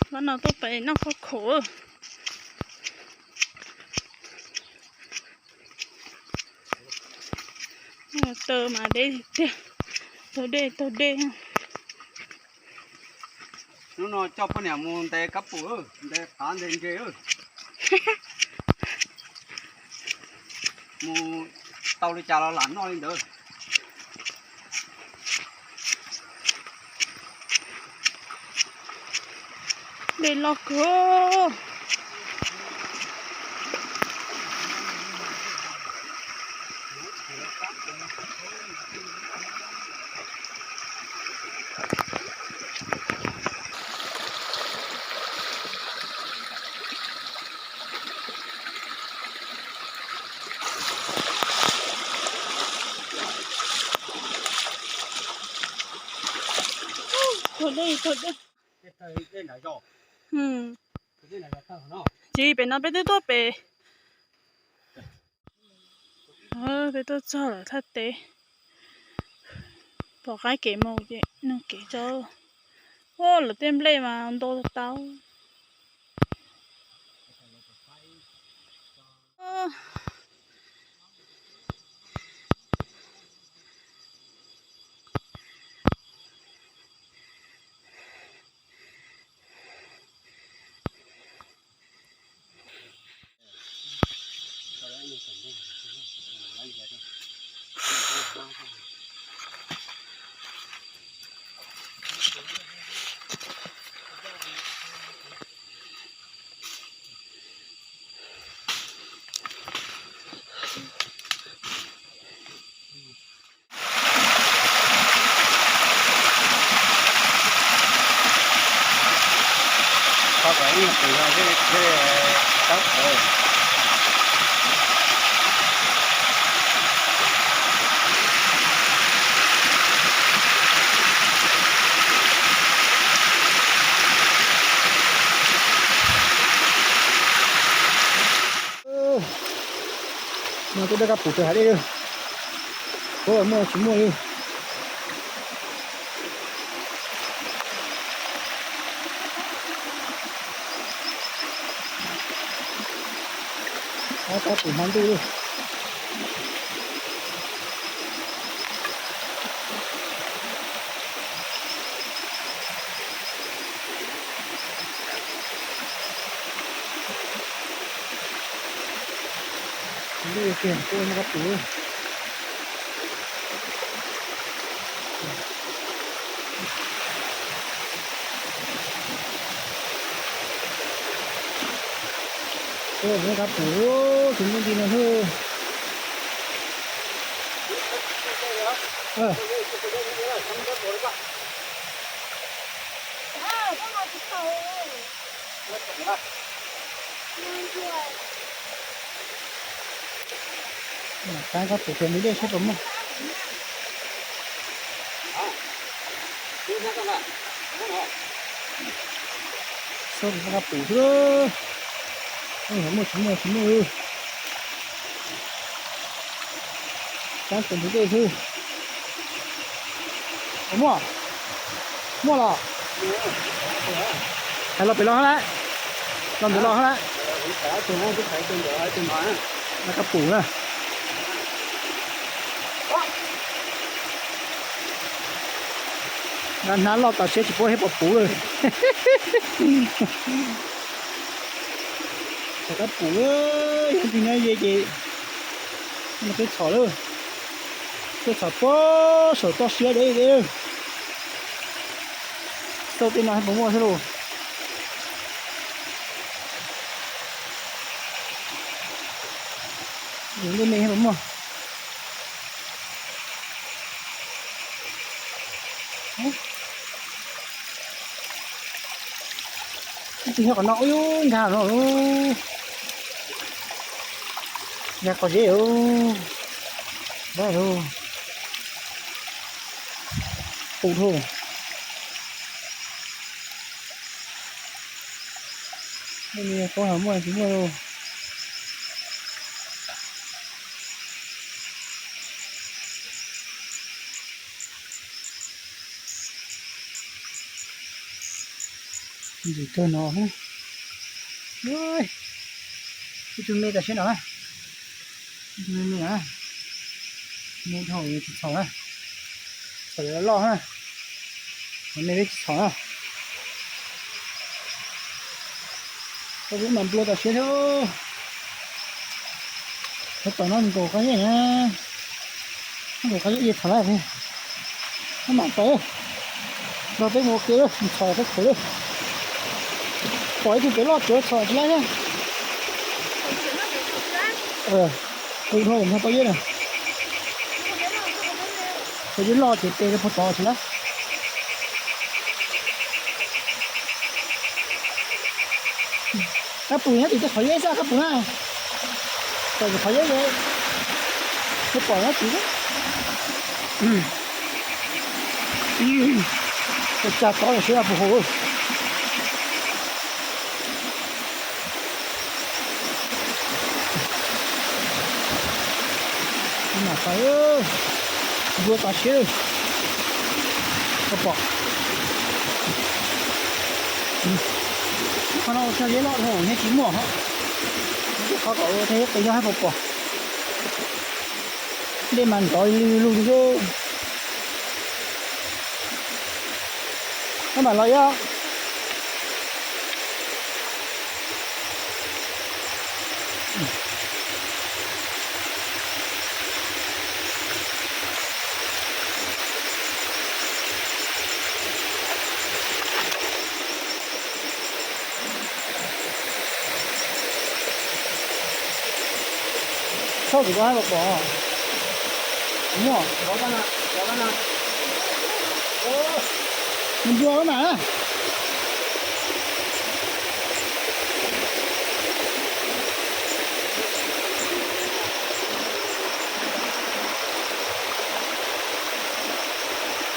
Hnub no tuaj pem noj khaub khaum. Taw mas deb tiag, taug dej taug dej. Hnub no coj poj niam mus ntes kab pum, ntes qav ntes ntses. Mus tau li cas los lam noj li ntawd. Dej loj kawg. Tuag dej, tuag dej. Ces pem no peb twb tuaj pem, peb tuaj txog lawm thaj teb, pom qaib kev mus ces nug kev tso. Ua lawv tej nplej mas ntau tau. No twb dab kab pum rau hav dej lawm. Koj muaj tsis muaj li. Dab kab pum hmo ntuj lawm. Ntuj tiag, tuaj muaj kab pum. Tuaj muaj kab pum, tus ntuj nti no xwb. Tab kab pum kawg nti dej saib puas muaj. Xyov kab pum xwb. Muaj tsis muaj tsis muaj. Tab kawg nti dej xwb. Puas muaj? Muaj los? Hais los pem los hab lawm. Los ntawd los hab lawm. Tab kab pum na. Nqa hnab loj tas siab tsis paub thiab puas puv lawm. Txhom kab pum, yog tig nyob ze ces no peb txhom lawm. Peb txhom puag saum toj siab deb deb. Xauj tej no puas muaj thiab lauj. Ntuj me puas muaj. Ib tug nyob qhov no, ub, nkag no, nkag qhov zeb, ub, npab, pum dhau. Muaj, muaj tsis muaj lauj. Ntxim kawg no. Ib tug me tam sim no. Ib tug me me na. Me dhau tsis txhaum na. Txhaum yuav loj na. Qhov me peb tsis txhaum na. Koj peb mam nplua tam sim thiab. Qhov tom no nkaus qab yeej na. Nkaus qab yeej txhaum na. Peb mam tau. Nrog peb mus ua ke, txhaum peb txhaum lawm. Pom ib tug pem loj tsuav txhaum tsis laib thiab. Kuv dhau nrog tau yeb na. Tau yeb loj ces tes rau puag tod tsis laib. Kab pum nyob tim tej qhov yeb xwb kab pum na. Tau qhov yeb, peb pom nyob tid. Ua cas tod los siab puag hauv. Mam tau, nplua tas siab. Koj pom, qhov no ua tsaug yeb loj dhau nyob tsis muaj hos. Qhov kom ua tsaug yeb qis yog hab pom pom. Dej mas ntov lwg lug xwb. Koj mam los ib. Txhob tsis tau hab pom. Muaj. Nws npua lawm mas.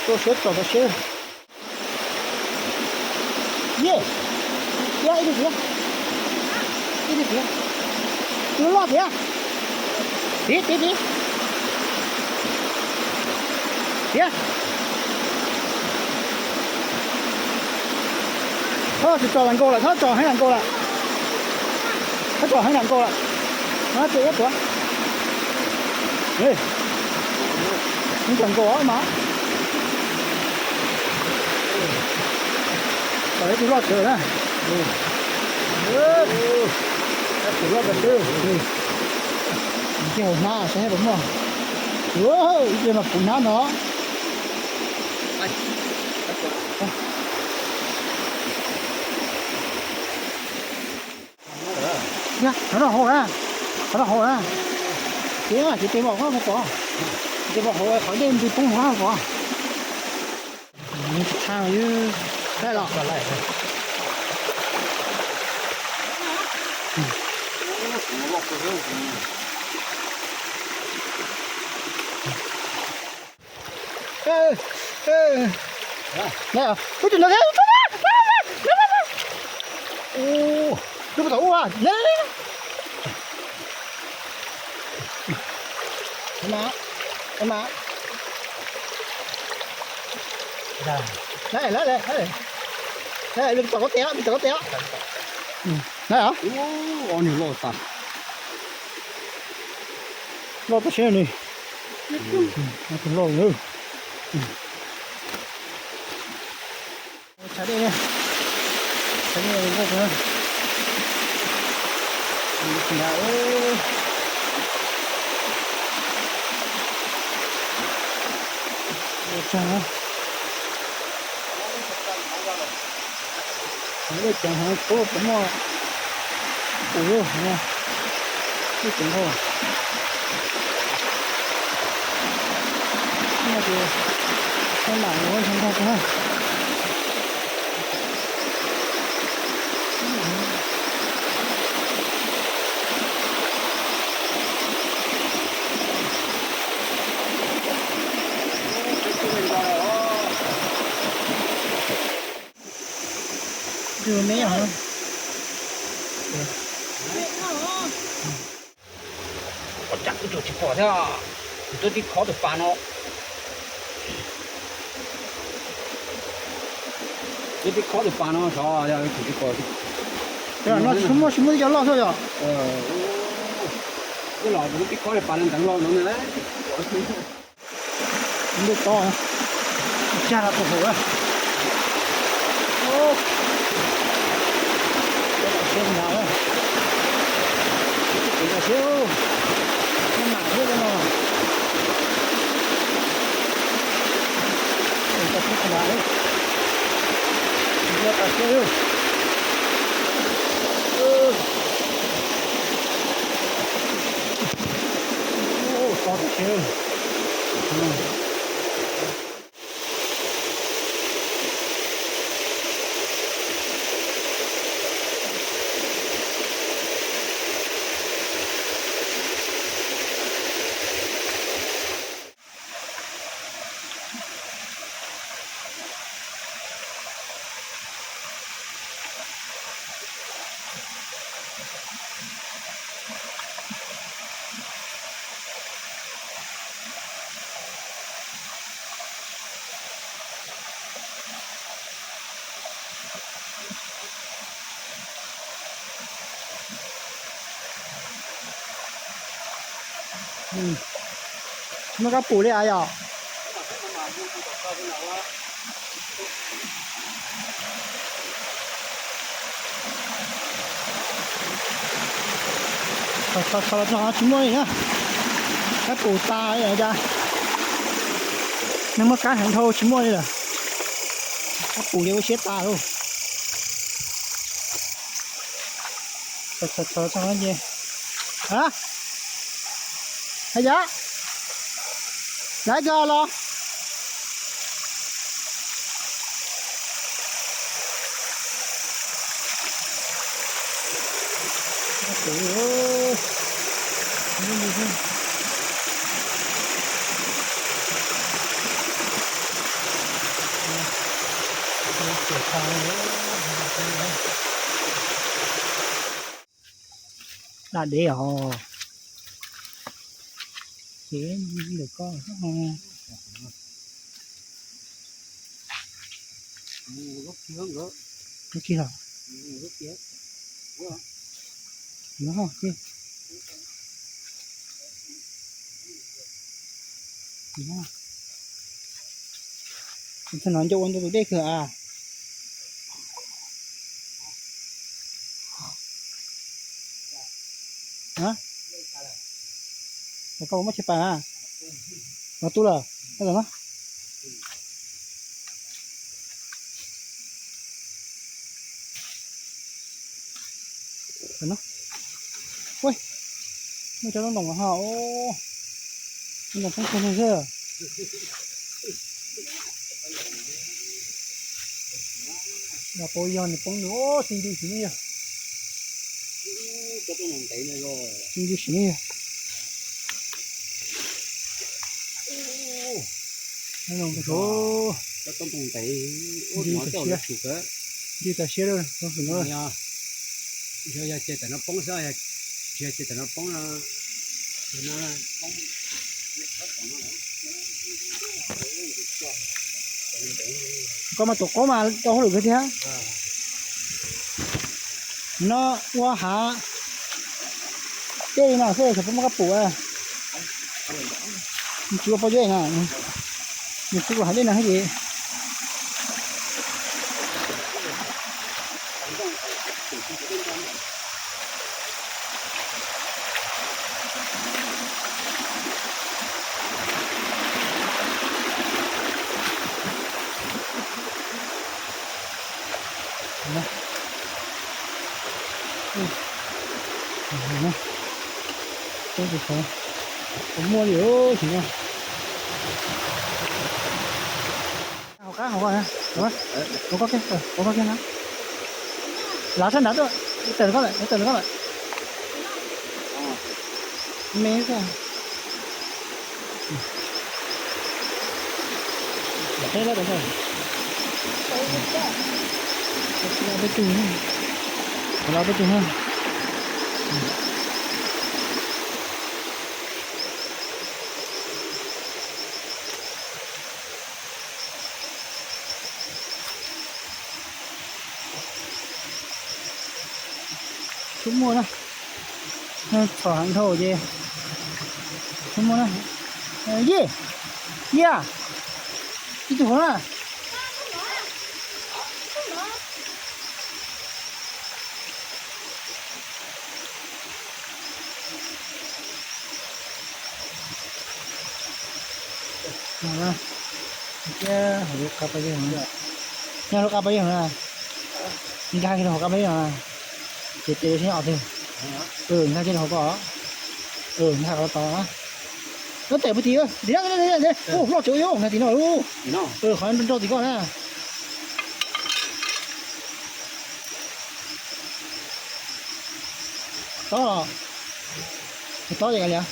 Tuaj siab txom tau siab. Ye, ya ib tug tiag, ib tug tiag, tus loj tiag, tiv tiv tiv, tiag. Txhob tsis tso lam nkaus lawm, txhob tso heev lam nkaus lawm, txhob tso heev lam nkaus lawm, no ces ib tuav. Ib tuav nkaus mas. Tau ib tug loj tsawv na. Tus loj tsawv, ib ce hauv hnab saib puas muaj. Ib ce mas puv hnab no. Qhov no hauv na, qhov no hauv na. Ces ces tes vau hauv, tes vau hauv qhov dej ntws poob hauv pom. Tsis tshaj, tshaj los. Tus no, lub puag tom ub, lawm, lawm, lawm, lawm, tom koj tes, tom koj tes. Lawm, o, nws loj tas, loj tas siab li. Loj. Tshav dej, tshav dej nkauj kawg. Ua tsaug na. Dej ceev heev, tsuav puas muaj pum lub, dej ceev nkauj. Muaj ces peb mam ua ntog ntog tso na. Tus me os. Ua cas kuv tsuas tsis pom thiab, kuv twb tib khob tus pas no. Peb khob tus pas no xyov yog tsis pom. Tsis muaj, tsis muaj tib co loj xwb yom. Peb los peb khob tus pas no ntawd los no na. Ntuj to, cag rau tus hauv. Siab nrad, siab, maj mam thiab no. Tau siab nrad, tau siab. To tib si. Tsis muaj kab pum li as yom. Tsis muaj li na. Kab pum tas li cas. Neeg muaj kab heev dhau tsis muaj li lawm. Kab pum ces ua siab tas lauj. Hais yam, laiv kawg los. Da dev os. Ces ntawm koj. Lub kig los. No, thaum no nco ua ntu tus dej kawg as. Koj muab tsis pais na. No tu lawm, no. Ua, muaj cov loj ntoos ho, loj ntoos poob kawg li xwb. Yog pab yog nws poob nws, txi ncw sim neej yog. Txi ncw sim neej yog. Ncw tas siab lawm, no. Yog ces tam no poob xwb, tsis yog ces tam no poob no. Koj mas tus qaub mas rau hauj lwm kawg thiab. No ua hav dej li no xwb, tsis pub muaj kab pum. Tsis ua pov dej na, nws tsis ua hav dej no thiab ces. Teb tus xyov puas muaj li sim no. Hauv qab hauv ko, hauv ko kiag, hauv ko kiag na. Lav sab nrad tuaj, tawm koj lawm, tawm koj lawm. Me xwb. Peb lab peb tug, peb tug. Tsis muaj na, txhom heev dhau ces tsis muaj na. Yij, yij, ib tug hauv na. Nyob lub qab pab yeej, nyob lub qab pab yeej na. Nkag kiag rau hauv qab pab yeej na, ces tes sib nyob twg. Nkag kiag rau hauv ko, nkag qhov tod. Lub tes puag tim, tim no, loj tsev ua yuav nkag tim no. Qhov nrau tim ko na. Tob los, tob ces kav liam.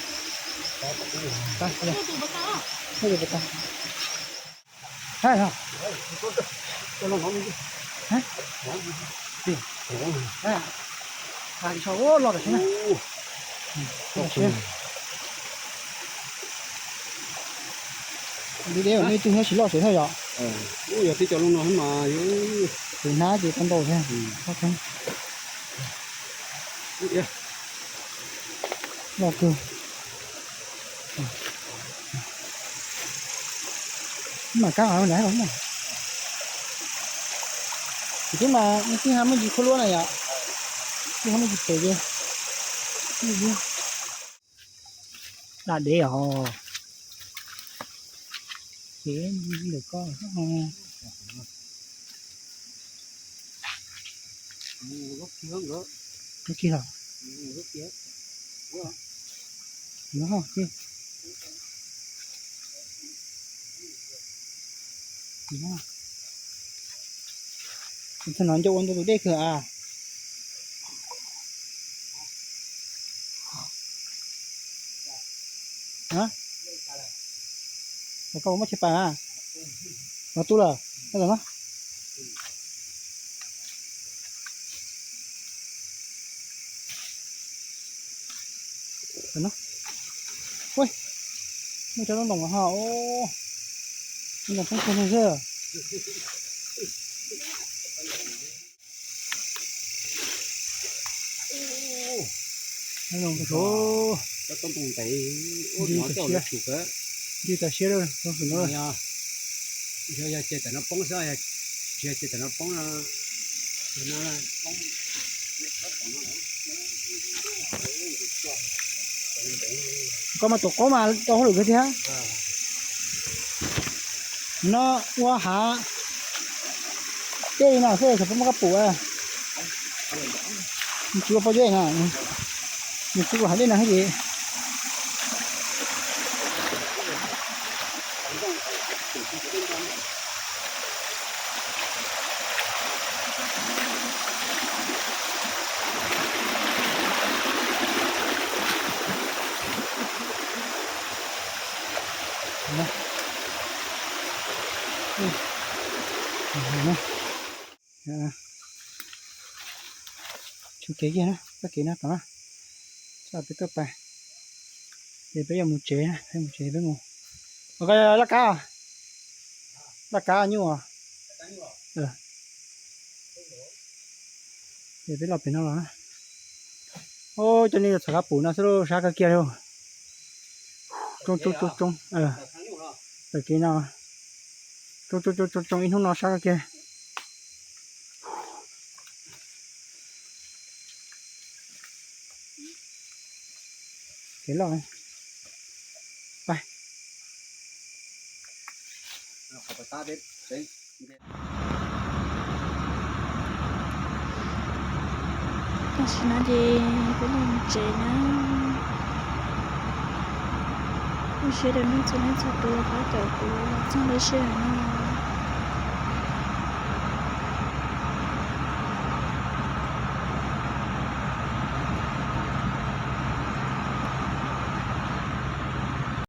Los tsis loj tsev thiab yom. Yog tib cov lub no mas tus hnab ces tau ntau thiab. Loj kawg. Mam kab qhov nrad los. Kuv twb mas twb ha muaj ntsis khuab luab na yom. Twb ha muaj ntsis pem ces. Da dev os. Ces ntawm koj. Lub kig los. No, txog no nco ua ntu tus dej kawg a. Koj muab tsheb pas na. No tu lawm. Muaj cov lub ntoos ho, lub ntoos poob tag xwb. Ntws tas siab, ntws tas siab lawm. Yog ces tam no poob xwb, tsis yog ces tam no poob no. Koj mas tus qaub mas tau hauj lwm kawg thiab. No ua hav dej no xwb, xyov puas muaj kab pum. Tsis ua poj dej no, nws kuj ua hav dej no thiab ces. Tsum kev kiag na, txoj kev no tom na, txoj peb tuaj pais, ces peb yuav mus tsev na, peb mus tsev peb mus. Laj kab, laj kab nyuj. Ces peb los pem no los na. Cov neeg txhom kab pum no xwb sab kawg kiag li. Tsoo tsoo tsoo tsoo. Tawm kev no. Tsoo tsoo tsoo tsoo tsoo ib hnub no sab kawg kiag. Kev loj. Pais. Tam sim no ces peb los mus tsev na. Ua siab rau nej txhua leej txhua tus pab caum kuv los txog lub sij hawm no.